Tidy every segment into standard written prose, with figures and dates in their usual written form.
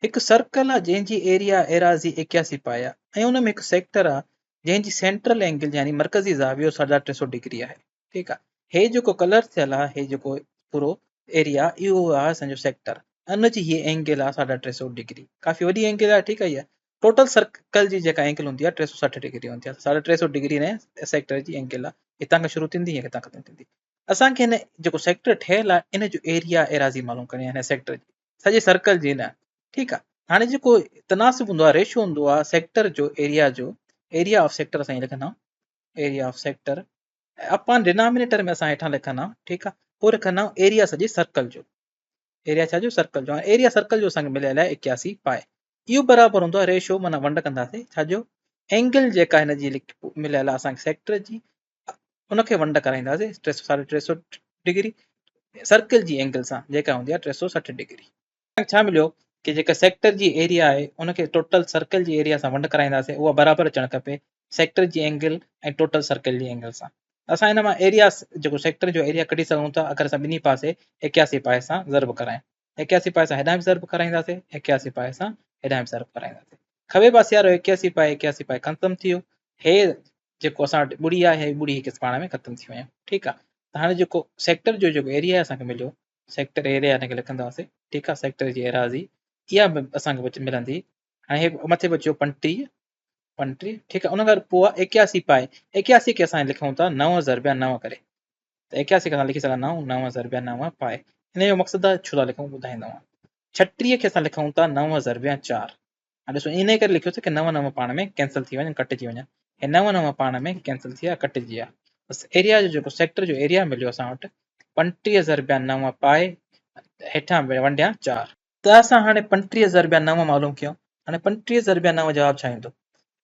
هڪ سرڪل آ جنهن جي ايريا ايراضي 81 پائي آ ۽ ان ۾ هڪ سيڪٽر آ جنهن جي سينٽرل اينگل يعني مرڪزي زاويو ساڍا ٽي سو ڊگري آهي ٺيڪ آ هي جيڪو ڪلر ٿيل آ هي جيڪو پورو ايريا اهو آ اسان جو سيڪٽر ان جي هي اينگل آ ساڍا ٽي سو ڊگري ڪافي وڏي اينگل آ ٺيڪ آ هي ٽوٽل سرڪل جي جيڪا اينگل هوندي آ 360 ڊگري هوندي آ 350 ڊگري هن سيڪٽر جي اينگل آ هتان کان شروع ٿيندي هي هتان ختم ٿيندي اسان کي هن جيڪو سيڪٽر ٺهيل آ ان جو ايريا ايراضي معلوم ڪرڻي آ هن سيڪٽر جي سڄي سرڪل جي نه ٺيڪ آ هاڻي جيڪو تناسب هوندو آ ريشو هوندو آ سيڪٽر جو ايريا جو ايريا آف سيڪٽر اسان لکندا آهيون area of sector upon denominator ۾ اسان هيٺان لکندا آهيون ٺيڪ آ پوء لکندا آهيون ايريا سڄي سرڪل جو ايريا ڇا جو سرڪل جو ايريا سرڪل جو اسان کي مليل آهي 81 پائي اهو برابر هوندو آ ريشو معنی ونڊ ڪنداسين ڇا جو اينگل جيڪا هن جي مليل آ اسان کي سيڪٽر جي ان کي ونڊ ڪرائينداسين ٽي سو ساڍي ٽي سو ڊگري سرڪل جي اينگل سان جيڪا هوندي آهي 360 ڊگري. ڇا مليو ڪي جيڪا سيڪٽر جي ايريا آهي ان کي ٽوٽل سرڪل جي ايريا سان ونڊ ڪرائينداسين اها برابر اچڻ کپي سيڪٽر جي اينگل ۽ ٽوٽل سرڪل جي اينگل سان. اسان ان مان ايريا جيڪو سيڪٽر جو ايريا ڪڍي سگهون ٿا اگر اسان ٻنهي پاسي 81 پائي سان ضرب ڪرايون. 81 پائي سان هيڏانهن به ضرب ڪرائينداسين 81 پائي سان هيڏانهن به ضرب ڪرائينداسين. کٻي پاسي وارو 81 پائي 81 پائي ختم ٿي ويو. هي جيڪو اسان وٽ ٻڙي آهي هي ٻڙي هڪ پاڻ ۾ ختم ٿي ويون ٺيڪ آهي ته هاڻي جيڪو سيڪٽر جو جيڪو ايريا اسان کي مليو سيڪٽر ايريا هن کي لکنداسين ٺيڪ آهي سيڪٽر جي ايراضي اها به اسان کي ملندي هاڻي هي مٿي بچيو 35 35 ٺيڪ آهي ان کان پوء 81 پائي 81 کي اسان لکون ٿا 9 ضربيا 9 ڪري ته 81 کي اسان لکي سگھندا آهيون 9 ضربيا 9 پائي ان جو مقصد آهي ڇو ٿا لکون ٻڌائيندو 36 کي اسان لکون ٿا 9 ضربيا 4 هاڻي ڏسو انهيء ڪري لکيوسين ڪي نو نو پاڻ ۾ ڪينسل ٿي وڃن ڪٽجي وڃن هي نو نو پاڻ ۾ ڪينسل ٿي ويا ڪٽجي ويا بس ايريا جو جيڪو سيڪٽر جو ايريا مليو اسان وٽ 35 ضربيا نو پائي هيٺان ونڊيا چار. ته اسان هاڻي 35 ضربيا نو معلوم ڪيون هاڻي 35 ضربيا نو جواب ڇا ايندو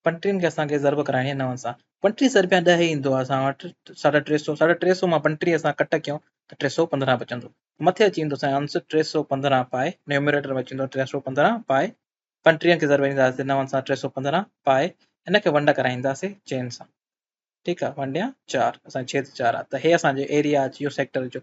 35 کي اسان کي ضرب ڪرائڻي آهي نون سان 35 ضربيا 10 ايندو آهي اسان وٽ ساڍا ٽي سو ساڍا ٽي سو مان 35 اسان ڪٽ ڪيون ته 315 بچندو مٿي اچي ايندو سائين آنسر 315 پائي نيومريٽر ۾ اچي ايندو 315 پائي 35 کي ضرب ڏينداسين نون سان 315 پائي ان کي ونڊ ڪرائينداسين چئن سان ٺيڪ آهي ونڊيا چار اسان ڇيد چار آهي ته هي اسان جو ايريا اچي ويو سيڪٽر جو.